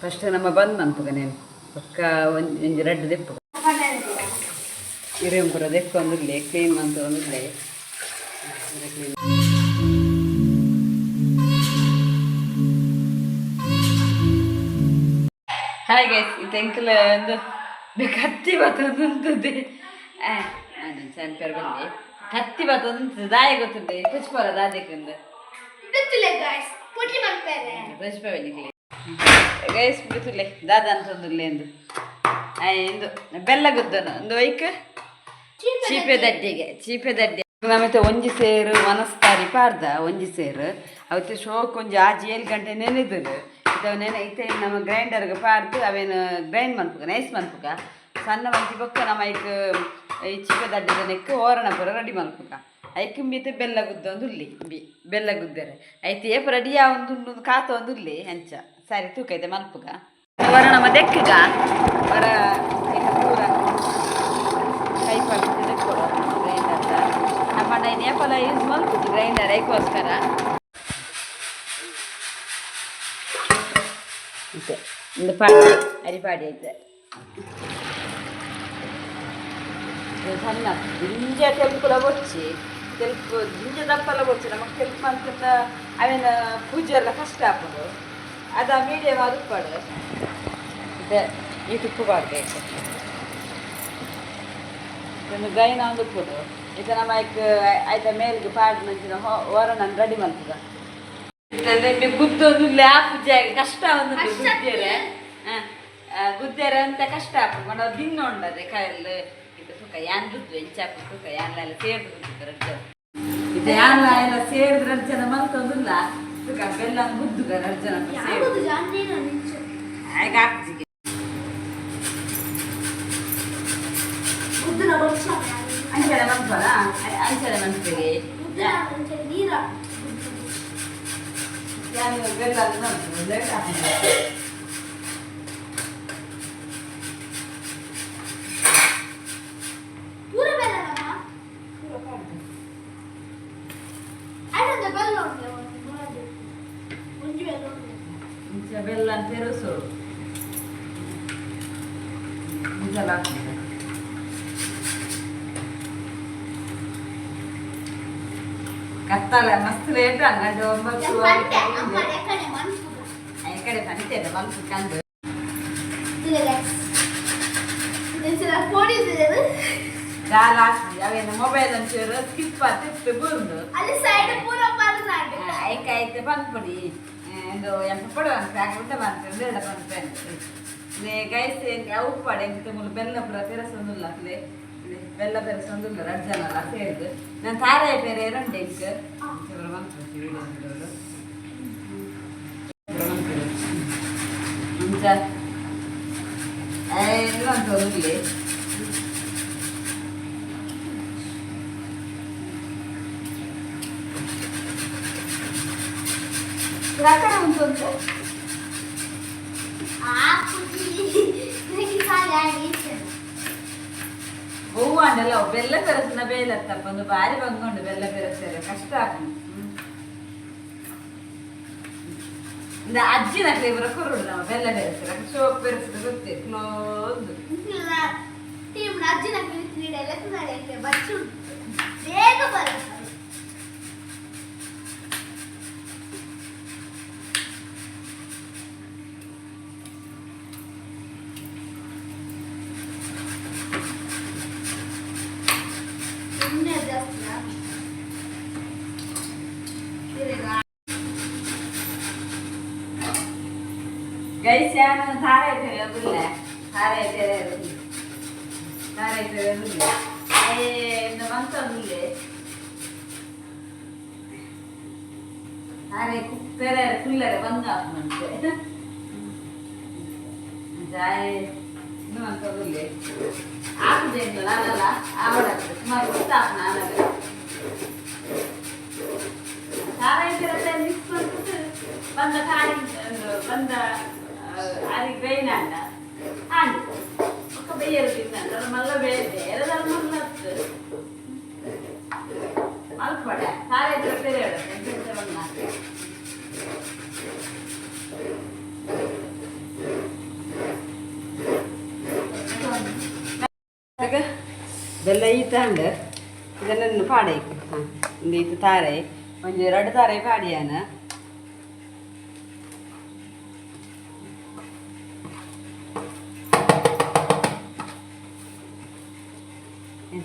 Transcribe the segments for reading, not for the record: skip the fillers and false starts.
First ನಮ್ಮ ಬಂದ್ ಮನ್ಪುಗ ನೇನು ಪಕ್ಕ ಒಂಜಿ ರಡ್ಡ್ ದೆಪ್ಪು ಇರೆ ಪೂರ ದೆಕ್ಕೊಂದುಲ್ಲೆ ಕ್ಲೀನ್ ಮಂತೊಂದುಲ್ಲೆ ಕ್ಲೀನ್. ಹಾಯ್ ಗೈಸ್, ಇದು ಎಂಕಲ್ ಒಂದು ಕತ್ತಿ ಬತ್ತೊಂದುಂತದೆ. ಸಣ್ಣ ಪೇರ್ ಬಂದಿ ಕತ್ತಿ ಬತ್ತೊಂದು ದಾಯ ಗೊತ್ತುಂಡೆ ಪುಷ್ಪರ ದಾದೆಕ್ಕೊಂದು. ಗೊತ್ತಿಲ್ಲ ಗಾಯ್ಸ್, ಪುಟ್ಟಿ ಮನ್ಪೇರೆ. ಪುಷ್ಪ ನಿಕ್ಲೆ ಗೈಸ್ ಬಿತ್ತುಲೆ ದಾದ ಅಂತೊಂದುಲ್ಲೆ ಎಂದು ಇಂದು ಬೆಲ್ಲ ಗುದ್ದನು ಒಂದು ಒಯ್ಕ್ ಚೀಪೆ ದಡ್ಡಿಗೆ ಚೀಪೆ ದಡ್ಡಿ. ನಮ್ಮತ್ತೆ ಒಂಜಿ ಸೇರು ಮನಸ್ತಾರಿ ಪಾರ್ದ ಒಂಜಿ ಸೇರು ಅವತ್ತು ಶೋಕ್ ಒಂಜಿ ಆಜಿ ಏಳು ಗಂಟೆ ನೆನೆದ್ರು. ಇತ್ತ ನೆನೆ ಇತ್ತೆ ನಮ್ಮ ಗ್ರೈಂಡರ್ಗೆ ಪಾಡ್ದು ಅವೇನು ಗ್ರೈಂಡ್ ಮನ್ಪುಗ, ನೈಸ್ ಮನ್ಪುಗ. ಸಣ್ಣ ಮಂತಿ ಬೊಕ್ಕ ನಮ್ಮ ಐಕ್ ಈ ಚೀಪೆ ದಡ್ಡಿದ ನೆಕ್ ಓರಣ ಪೂರ ರೆಡಿ ಮನ್ಪುಗ. ಐಕ್ ಇಂಬಿತೆ ಬೆಲ್ಲ ಗುದ್ದೊಂದು ಉಲ್ಲಿ ಬಿ ಬೆಲ್ಲ ಗುದ್ದರೆ ಐತೆ ಏಪ ರೆಡಿ ಒಂದು ಉಂಡು ಕಾತ ಒಂದು ಉಲ್ಲಿ ಅಂಚ ಸರಿ ತೂಕೈತೆ ಮನ್ಪುಗ. ಹೊರ ನಮ್ಮ ದೆಕ್ಕಗ ಹೊರ ಐತೆ ಪೂರ ಕೈ ಪಡ್ದು ಕೊಡು ಗ್ರೈಂಡರ್. ನಮ್ಮ ಏಪಲ ಯೂಸ್ ಮಲ್ಪುಜಿ ಗ್ರೈಂಡರ್ ಐಕೋಸ್ಕರ. ಇತ್ತೆ ಇಂದು ಪಾಡಿ ಅರಿ ಪಾಡಿ ಐತೆ. ಇದು ಸಣ್ಣ ದಿಂಜ ತೆಲ್ಪುಲ ಬೊಚ್ಚಿ ತೆಲ್ಪು ದಿಂಜ ದಪ್ಪಲ ಬೊಚ್ಚಿ. ನಮಗೆ ತೆಲ್ಪು ಅಂತ ಅವೇನ ಪೂಜೆ ಎಲ್ಲ ಕಷ್ಟ ಆಪುಂಡು. ಅದ ಮೀಡಿಯಮ್ ಅದು ಉಪ್ಪಾಡು ಇದೆ. ಈ ತುಪ್ಪು ಪಾಡ್ಬೇಕು. ಇದನ್ನು ಗೈನ ಒಂದು ಉಪ್ಪುಡು. ಇದು ನಮ್ಮ ಐಕ್ ಐತ ಮೇಲ್ಗೆ ಪಾಡ್ ಮಂಚಿನ ಹೊರಣ ರೆಡಿ ಮಲ್ಪುಗ. ನಿಮಗೆ ಗುದ್ದೊಂದು ಆಪುಜಿ ಕಷ್ಟ ಒಂದು ಗುದ್ದೆರೆ ಗುದ್ದೆರೆ ಅಂತ ಕಷ್ಟ ಆಪುಂಡು. ಮನ ದಿನ್ನ ಉಂಡದೆ ಕೈಲ್ ಇದು ಸುಖ ಯಾನ್ ಗುದ್ದು ಎಂಚಾಪು ಸುಖ ಯಾನ್ಲ ಸೇರ್ದು ಗುದ್ದು ರಡ್ಜನ. ಇದು ಯಾನ್ಲ ಎಲ್ಲ ಸೇರಿದ ರಡ್ಜನ ಮಲ್ತೊಂದುಲ್ಲ ಸುಖ. ಬೆಲ್ಲ ಗುದ್ದುಗ ರಡ್ಜನ ಸೇರ್ದು. ಯಾವುದು ಜಾನ್ನೇನ ನಿಂಚು. ಆಯ್ಕೆ ಹಾಕ್ಜಿಗೆ. ಮುದ್ದಿನ ಬೊಚ್ಚ. ಅಂಚನೆ ಮನ್ಪಲ್ಲ, ಅಂಚನೆ ಮನ್ಪಿಗೆ. ಮುದ್ದಿನ ಮುಂಚೆ ನೀರ. ಯಾನ್ ಬೆಲ್ಲ ನೋಡ್ತೀನಿ ಲೇಟ್ ಹಾಕಿದ್ದೆ. ಪೂರ ಬೆಲ್ಲನಮ್ಮ ಆಯ್ತಂದ್ರೆ ಬೆಲ್ಲ ಉಂಟು ಒಂದು ಮೊಳದು. ಒಂಜಿ ಬೆಲ್ಲ ಉಂಟು. ಇಂಚ ಬೆಲ್ಲ ತೆರಸೋಡು ಇಂಚಲ ಹಾಕುದು. ಕತ್ತಲೆ ಮಸ್ತ್ ಲೇಟ್ ಗಂಟೆ 9. ಪಂಟೆ ಅಮ್ಮ ಎಕಡೆ ಮನ್ಪುಗ. ಈ ಕಡೆ ಪಂತೆ ಮಲ್ಪು ಕಂದು. ಇಲ್ಲ ಗೈಸ್, ಇದೆಲ್ಲ ಪೋಡಿದ್ದು. ದಾಲ್ ಹಾಕ್ತಿ ಅವೇನು ಮೊಬೈಲ್ ಒಂಚೂರು ಸ್ಕಿಪ್ ತಿಪ್ಪು ಬೂರ್ದು. ಅಲ್ಲಿ ಸೈಡ್ ಪೂರ ಪರ್ನಾಡು. ಐಕ ಐತೆ ಪನ್ಪುಡಿ ಎಂದು ಎಂಪ ಪಡು ಅಂತ ಊಟ ಮಾಡ್ತೇನೆ ಬೇಡ ಪನ್ಪೆ. ಗೈಸ್, ಅವು ಉಪ್ಪಾಡೆ ಎಂತ ಮುಲು ಬೆಲ್ಲ ಪೂರ ಪೆರಸೊಂದುಲ್ಲ ಅಕ್ಲೆ ಬೆಲ್ಲ ಪೆರಸೊಂದುಲ್ಲ ರಡ್ಡ್ ಜನಲ ಸೇರ್ದು. ನಾನು ತಾರಾಯಿ ಪೇರೆ ರಂಡೆ ಇಂಕ್ ಪೂರ ಮನ್ಪುಜಿ ವಿಡಿಯೋ ಪೂರ ಮನ್ಪುಡು. ಅಂಚ ಎಲ್ಲ ಅಂತ ಇಲ್ಲಿ. ಆ ಕಡೆ ಉಂಟು ಅಂತ. ಆ ಪುಟಿ ನನಗೆ ಸಾಲ ಈಚೆ. ಹೂವು ಅಂಡಲ್ಲ ಬೆಲ್ಲ ಪೆರಸಿನ ಬೇಲತ್ತಪ್ಪ ಒಂದು ಬಾರಿ ಬಂಗುಂಡು. ಬೆಲ್ಲ ಪೆರಸರೆ ಕಷ್ಟ ಆಪುಂಡು. ಇಂದ ಅಜ್ಜಿನ ಇವರ ಕೊರುಡು ನಮ್ಮ ಬೆಲ್ಲ ಬೆರೆಸರ ಸೋಪ್ ಬೆರೆಸದ ಗೊತ್ತೇ ಕ್ಲೋಸ್. ಟೀಮ್ ಅಜ್ಜಿನ ನೀಡೆಲ್ಲ ನಡೆಯಕ್ಕೆ ಬಚ್ಚು ಉಂಟು ಬೇಗ ಬರುತ್ತೆ. ಎಣ್ಣೆ ಜಾಸ್ತಿ. ಗೈಸ್, ಯಾನು ತಾರ ಐತೆ ತಾರ ಐತೆ ತಾರ ಐತೆ ಮಂತೊಂದುಲ್ಲೆ ತಾರೆ ಕುಪ್ಪೆರೆ ಕುಲ್ಲರೆ ಬಂದ ಮಂತೆ ಜಾಯ್ ಇನ್ನು ಮಂತೊಂದುಲ್ಲೆ ಆಪುಜೆ ನಾನಲ್ಲ ಆವಡ ಸುಮಾರು ಗೊತ್ತಾಪ ನಾನಲ್ಲ ತಾರ ಐತೆ ಮಿಕ್ಸ್ ಮಾಡ್ಬಿಟ್ಟು ಬಂದ ಕಾಯಿ ಒಂದು ಬಂದ ಅರಿ ಬೇಯ್ನಾಂಡ ಆಂಡ್ ಒಕ್ಕ ಬೇಯರು ತಿನ್ನಂಡ ಮಲ್ಲ ಬೇರೆ ಬೇರೆ ಮಲ್ಲ ಮಲ್ಪಡ ತಾರ ಐತೆ ಬೇರೆ ಎಂತ ಬಂದ. ಬೆಲ್ಲ ಈತಾಂಡ್ ಇದನ್ನು ಪಾಡೈ. ಹಾಂ, ಒಂದು ಈತ ತಾರೆ, ಒಂಜಿ ರಡ್ಡ್ ತಾರೆ ಪಾಡಿಯಾನ.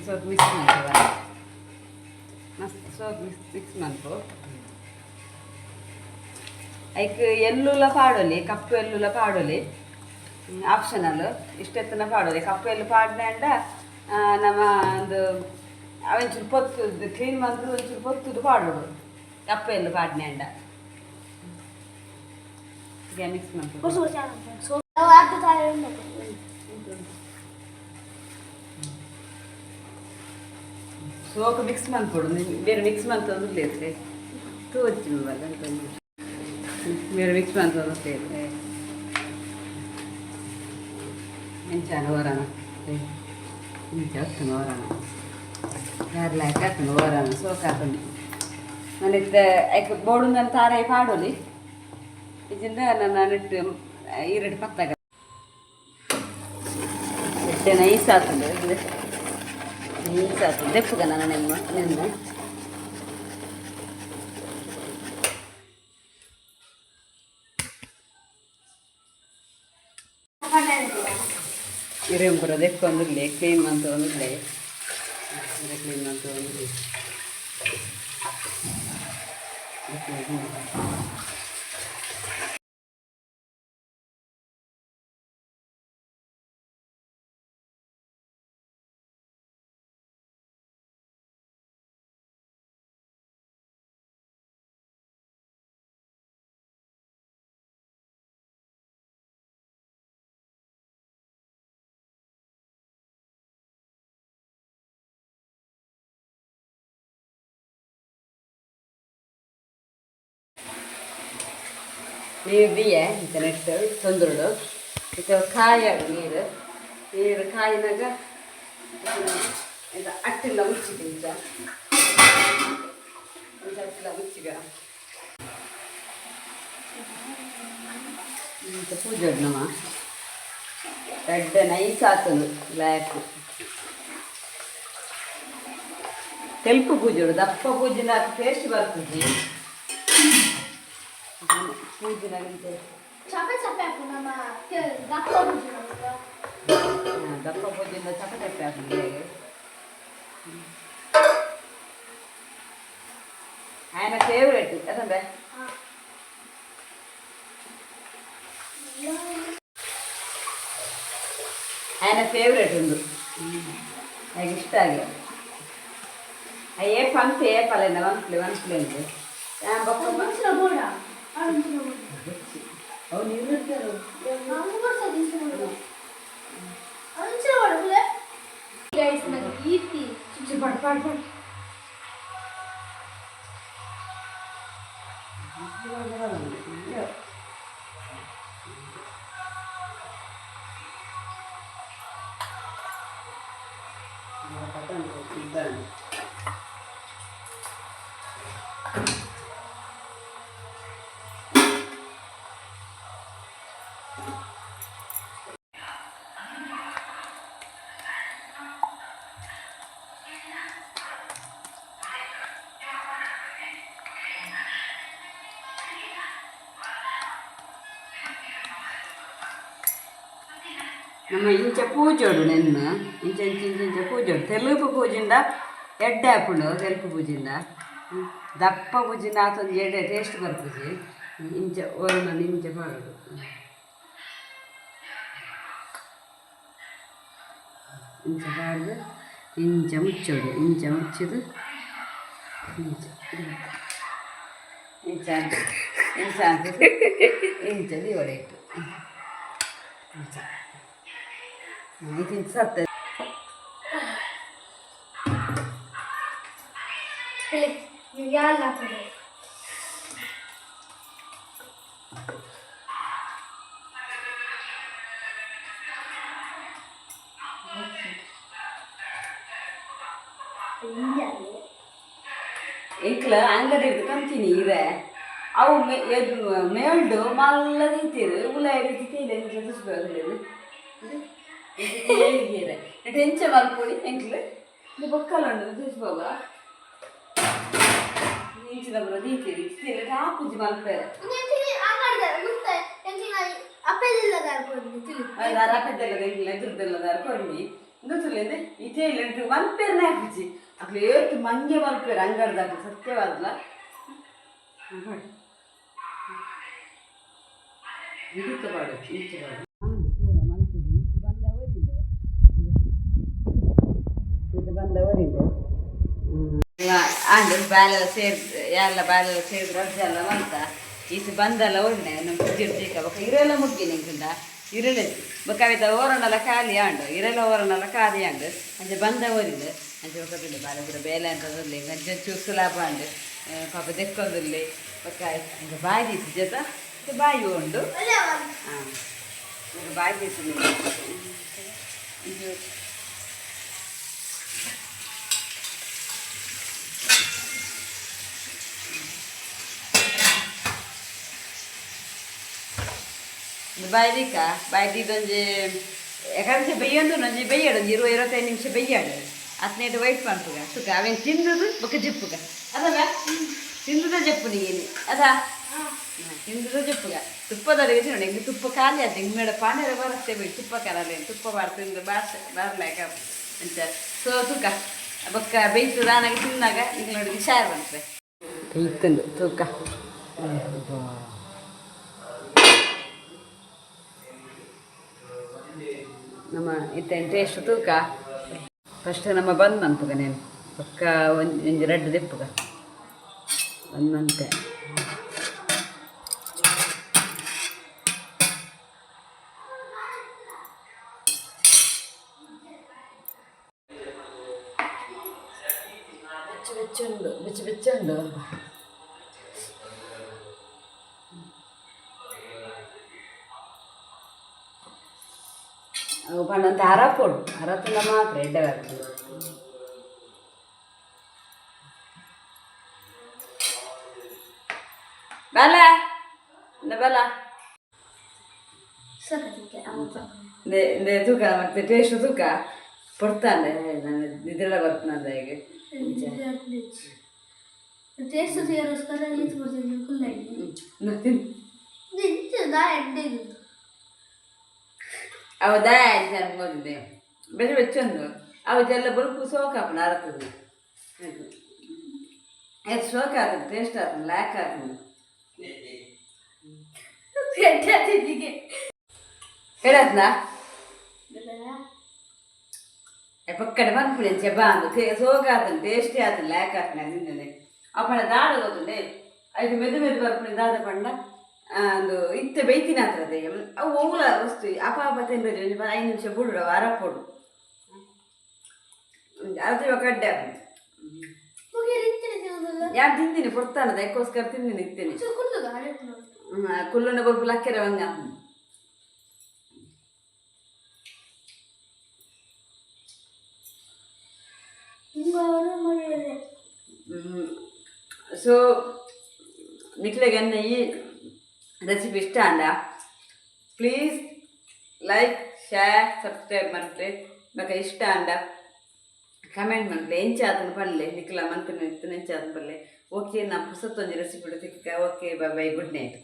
ಸೋಕ್ ಮಿಕ್ಸ್ ಮಾಡ್ತೇವೆ. ಮಸ್ತ್ ಸೋಕ್ ಮಿಕ್ಸ್ ಮಿಕ್ಸ್ ಮನ್ಪು. ಐಕ್ ಎಲ್ಲುಲ ಪಾಡೊಲಿ, ಕಪ್ಪು ಎಲ್ಲುಲ ಪಾಡೊಲಿ, ಆಪ್ಷನಲ್. ಇಷ್ಟೆತ್ತನ ಪಾಡೊಲಿ. ಕಪ್ಪು ಎಳ್ಳು ಪಾಡ್ನಾಂಡ ನಮ್ಮ ಒಂದು ಅವೆಂಚೂರು ಪೊತ್ತು ಕ್ಲೀನ್ ಮಂತ್ರು ಒಂಚೂರು ಪೊತ್ತುದು ಪಾಡೋಡು. ಕಪ್ಪು ಎಳ್ಳು ಪಾಡ್ನಾಂಡ ಈಗ ಮಿಕ್ಸ್ ಮನ್ಪು. ಹೊಸ ಹೊಸ ಸೊ ಅರ್ಧ ತಾರೆ ಉಂಟು. ಸೋಕು ಮಿಕ್ಸ್ ಮನ್ಪೊಡು. ಬೇರೆ ಮಿಕ್ಸ್ ಮಂತೊಂದು ಇರ್ತೆ ತೋಚಿ ಮೊಬೈಲ್ ಅಂತ. ಬೇರೆ ಮಿಕ್ಸ್ ಮಂತೊಂದು ಇರ್ತೆ. ಇಂಚಾನ ಓರಾನ, ಇಂಚ ಹೊತ್ತುನ ಓರಾನ, ಯಾರ್ಲ ಹಾಕುನು ಓರಾನ ಸೋಕು ಹಾಕೊಂಡು. ಮನೆತ್ತೆ ಐಕ್ ಬೋಡುಂದನ್ ತಾರೈ ಪಾಡೊಲಿ. ಇಜಿಂದ ನನ್ನ ನೆಟ್ಟು ಈರಡು ಪತ್ತಾಗ ಎಡ್ಡೆ ನೈಸ್ ಆತುಂಡು. ಇದು ನೈಸ್ ಆತುಂಡು. ದೆಪ್ಪುಗ ನನ್ನ ನಿಮ್ಮ ನಿನ್ನ ಇರೇಂ ಪೂರ ದೆಕ್ಕೊಂದುಲ್ಲೆ, ಕ್ಲೀನ್ ಮಂತೊಂದುಲ್ಲೆ. ಇರೆ ಕ್ಲೀನ್ ಮಂತೊಂದುಲ್ಲೆ. ನೀರು ದಿಯೆ ಇಂಚ ನೆಟ್ ತೊಂದರುಡು. ಇತ್ತೆ ಕಾಯಡು ನೀರು. ನೀರು ಕಾಯಿನಾಗ ಇದು ಅಟ್ಟಿಲ್ಲ ಮುಚ್ಚಿಗೆ, ಇಂಚ ಇಂಚ ಅಟ್ಟಿಲ್ಲ ಮುಚ್ಚಿಗ. ಇಂಚ ಪೂಜೆ ನಮ್ಮ ಎಡ್ಡೆ ನೈಸ್ ಆತುಂಡು. ಬ್ಲ್ಯಾಕ್ ತೆಲ್ಪು ಪೂಜೆಡು. ದಪ್ಪ ಪೂಜಿನ ಟೇಸ್ಟ್ ಬರ್ತದೆ ಪೂಜಿನ. ಚಪೆ ಚಪೆ ಹಾಕು ನಮ್ಮ ದಪ್ಪ ಪೂಜೆ. ದಪ್ಪ ಪೂಜಿಂದ ಚಪ ಚಪ್ಪೆ ಆಗ್ತದೆ. ఆయన ಫೇವ್ರೇಟ್ ಅದಂದ್ರೆ. ఆయన ಫೇವ್ರೇಟ್ ಉಂದು, నాకు ಇಷ್ಟ ಆಗಿ. ಏ ಪಂಪೆ ಏ ಪಲೆನ ಒನ್ಪ್ಲೆ ಒನ್ಪ್ಲೆ ಉಂದು. ಬೊಕ್ಕ ಮುಂಚಿನ ಬೋಡ ಮುಂಚಿನ ಬೋಡ. ಅವು ನೀರು ಇಡ್ತಾರೆ. ನಾವು ಬರ್ಸೋದು ಇಂಚಿನ ಬೋಡ, ಇಂಚಿನ ಬೋಡ ಕುಲೆ. ಗೈಸ್, ನನಗೆ ಈತಿ ಚುಚ್ಚು ಪಡ್ ಪಡ್ ಪಡ್. ನಮ್ಮ ಇಂಚ ಪೂಜೋಡು ನೆನ್ನ ಇಂಚ ಇಂಚ ಇಂಚ ಇಂಚ ಪೂಜೋಡು. ತೆಲುಪು ಪೂಜಿಂದ ಎಡ್ಡೆ ಆಪುಂಡು. ತೆಲುಪು ಪೂಜಿಂದ ದಪ್ಪ ಪೂಜಿಂದ ಆತೊಂದು ಎಡ್ಡೆ ಟೇಸ್ಟ್ ಬರ್ಪುಜಿ. ಇಂಚ ಓರನ ಇಂಚ ಪಾಡೋಡು. ಇಂಚ ಪಾಡ್ದು ಇಂಚ ಮುಚ್ಚೋಡು. ಇಂಚ ಮುಚ್ಚಿದು ಇಂಚ ಇಂಚ ಇಂಚ ಇಂಚ ದೀವಡೆ ಇಟ್ಟು ಇಂಚ ಇದು ಇಂಚ ಸತ್ತ. ಯಾಲ್ಲ ಹಾಕೋದು. ಎಂಕ್ಲ ಅಂಗಡಿ ಕಂತೀನಿ ಇರೆ. ಅವು ಮೇ ಮೇಲ್ಡು ಮಲ್ಲ ತಿಂತೀರು. ಉಲಾಯಿ ರೀತಿ ತೀಲೆ ಎಂಚ ಮಲ್ಪೊಡಿ ಎಂಕ್ಲು. ಇದು ಬೊಕ್ಕಲ ಉಂಡು ಬಾಬಾ ಇಂಚಿನ ಪೂರ ದೀತೆರ್ ಇತ್ತಿಲ್ಲ ಆಪುಜಿ ಮಲ್ಪೆರೆ. ರಕದೆಲ್ಲ ಎದುರುದೆಲ್ಲ ಕೊರ್ಮಿ ಇಂದು ಇತೇ ಇಲ್ಲ ಮಲ್ಪೆರ್ನೆ ಆಪುಜಿ. ಅಕ್ಲು ಏತ್ ಮಂಗೆ ಮಲ್ಪೆರ್ ಅಂಗಡ್ದಾಕ್ಲು, ಸತ್ಯವಾದ್ಲ. ಇದಕ್ಕೆ ಪಾಡು, ಇಂಚ ಪಾಡು. ಪೂರ ಮಲ್ಪುಜಿ. ಇತ್ತು ಬಂದ ಒರಿದೆ, ಇದು ಬಂದ ಒರಿದೆ ಆಂಡ್ ಬಾಲೆಲ್ಲ ಸೇರ್ ಎಲ್ಲ ಬಾಲೆಲ್ಲ ಸೇರಿದ್ರು ರಜ್ಜೆಲ್ಲ ಮಲ್ತ ಈತು ಬಂದಲ್ಲ ಒಣ್ಣೆ ನಮ್ಮ ಪುಜಿರ್ ಚೀಕ ಬೊಕ ಇರೆಲ್ಲ ಮುಗ್ಗಿ ನಿಂಕುಂಡ ಇರಲೆ ಬೊಕ ಅವಿತ ಓರಣಲ ಖಾಲಿ ಆಂಡು, ಇರೆಲ್ಲ ಓರಣಲ ಖಾಲಿ ಆಂಡು. ಅಂಚೆ ಬಂದ ಒರಿದೆ. ಅಂಚೆ ಬೊಕ ತುಲೆ ಬಾಲೆ ಪೂರ ಬೇಲೆ ಅಂತ ತುಲ್ಲೆ ಅಂಚೆ ಚೂರು ಲಾಭ ಆಂಡು. ಪಾಪ ದೆಕ್ಕೊಂದುಲ್ಲೆ. ಬೊಕ ಅಂಚೆ ಬಾಯಿ ದೀತು ಜೊತೆ ಬಾಯಿ ಉಂಡು. ಹಾಂ, ಬಾಯಿ ದೀತು ಇದು. ಬಾಯಿ ದೀಕ ಬಾಯಿ ದೀದೊಂಜಿ ಎಕಂಚೆ ಬೆಯ್ಯೊಂದು ಒಂಜಿ ಬೆಯ್ಯಡು, ಒಂಜಿ 20-25 ನಿಮಿಷ ಬೆಯ್ಯಾಡು. ಅತ್ನೇಟ್ ವೈಟ್ ಪನ್ಪುಗ ಸುಖ ಅವೇನು ತಿಂದುದು ಬೊಕ್ಕ ಜಪ್ಪುಗ ಅದವ ತಿಂದುದ ಜಪ್ಪು ನೀನು ಅದಾ ತಿಂದುದ ಜಪ್ಪುಗ. ತುಪ್ಪದೊಳಗೆ ತಿನ್ನೋಣ. ಹಿಂಗೆ ತುಪ್ಪ ಖಾಲಿ ಆಯ್ತು. ಹಿಂಗೆ ಮೇಡ ಪಾನೇರ ಬರುತ್ತೆ ಬಿಡಿ. ತುಪ್ಪ ಕರಲೆ ತುಪ್ಪ ಬಾರ್ ತಿಂದು ಬಾರ್ಸ ಬಾರ್ಲಾಕ ಅಂಚ. ಸೊ ತೂಕ ಬೊಕ್ಕ ಬೇಯ್ತು ಆನಾಗ ತಿನ್ನಾಗ ಈಗ ನೋಡಿ ಶೇರ್ ಬಂತೆ. ಬೇಯ್ತುಂಡು ತೂಕ. ನಮ್ಮ ಇತ್ತೆ ಟೇಸ್ಟ್ ತೂಕ. ಫಸ್ಟ್ ನಮ್ಮ ಬಂದ್ ಮನ್ಪುಗ ನೇನು ಬೊಕ್ಕ ಒಂಜಿ ಒಂಜಿ ರಡ್ಡ್ ದೆಪ್ಪುಗ ಬಂದ್ ಮಂತೆ. ಬೆಚ್ಚ ಬೆಚ್ಚ ಉಂಡು, ಬೆಚ್ಚ ಬೆಚ್ಚ ಉಂಡು. ಅವು ಪಂಡಂತ ಅರಪೊಡು ಅರತುಂಡ ಮಾತ್ರ ಎಡ್ಡೆ ಬರ್ತದೆ. ಬಲ ಬಲ ತೂಕ ಮತ್ತೆ ಟೇಸ್ಟ್ ತೂಕ ಪೊಡ್ತಾನೆ. ನಾನು ನಿದ್ರೆಲ್ಲ ಬರ್ತನಲ್ಲ ಈಗ. ಟೇಸ್ಟ್ ತೀರೋಸ್ಕರ ಈಚೆ ಬರ್ತೀನಿ ಕುಲ್ಲ. ಎಡ್ಡೆ. ಅವು ದಾಯ ಓದಿದೆ ಬೆಚ್ಚ ಬೆಚ್ಚೊಂದು. ಅವು ಜಲ್ಲ ಬೊಲ್ಪು ಸೋಕಾಪುಂಡು ಅರತದು. ಅದು ಸೋಕ್ ಆತಂದು, ಟೇಸ್ಟ್ ಆತಂದು, ಲ್ಯಾಕ್ ಆತಂದು. ಹೇಳತ್ನಾ ಪಕ್ಕಡೆ ಮನ್ಪುಣೆ ಬಾಂದು ಸೋಕ್ ಆತಂದು, ಟೇಸ್ಟಿ ಆತಂದು, ಲ್ಯಾಕ್ ಆತಂದು ತಿಂದನೆ. ಅಪ್ಪಣ ದಾಡ ಗೊತ್ತುಂಡೆ ಐದು ಮೆದು ಮೆದು ಬರ್ಪುಣೆ ದಾದ ಪಂಡ ಒಂದು ಇತ್ತೆ ಬೈತಿನ ಹತ್ರತೆ. ಅವು ಓಲ ವಸ್ತು ಅಪ ಅಪ ತಿನ್ಬೇಕು. ಒಂಜಿ 5 ನಿಮಿಷ ಬುಡು, ಅರಪೊಡು ಅರತಿವ ಕಡ್ಡೆ. ಯಾರು ತಿಂದಿನಿ ಪೊರ್ತಾನದ ಅದಕ್ಕೋಸ್ಕರ ತಿಂದಿನಿ ಇತ್ತೇನೆ. ಕುಲ್ಲುನ ಬೊಲ್ಪು ಲಕ್ಕೆರೆ ವಂಗ. ಸೊ ನಿಕ್ಲೆಗ್ ಎನ್ನ ಈ ರೆಸಿಪಿ ಇಷ್ಟ ಅಂಡ ಪ್ಲೀಸ್ ಲೈಕ್, ಶೇರ್, ಸಬ್ಸ್ಕ್ರೈಬ್ ಮಲ್ಪಲೆ. ಬೊಕ ಇಷ್ಟ ಅಂಡ ಕಮೆಂಟ್ ಮಲ್ಪಲೆ. ಎಂಚ ಆತನ ಪಲ್ಲೆ ನಿಕ್ಲ ಮಂತಿನ ಇತ್ತಿನ ಎಂಚ ಆತನ ಪಲ್ಲೆ. ಓಕೆ, ನಾ ಪುಸತ್ತೊಂಜಿ recipe ತಿಕ್ಕ. Okay, bye bye, good night.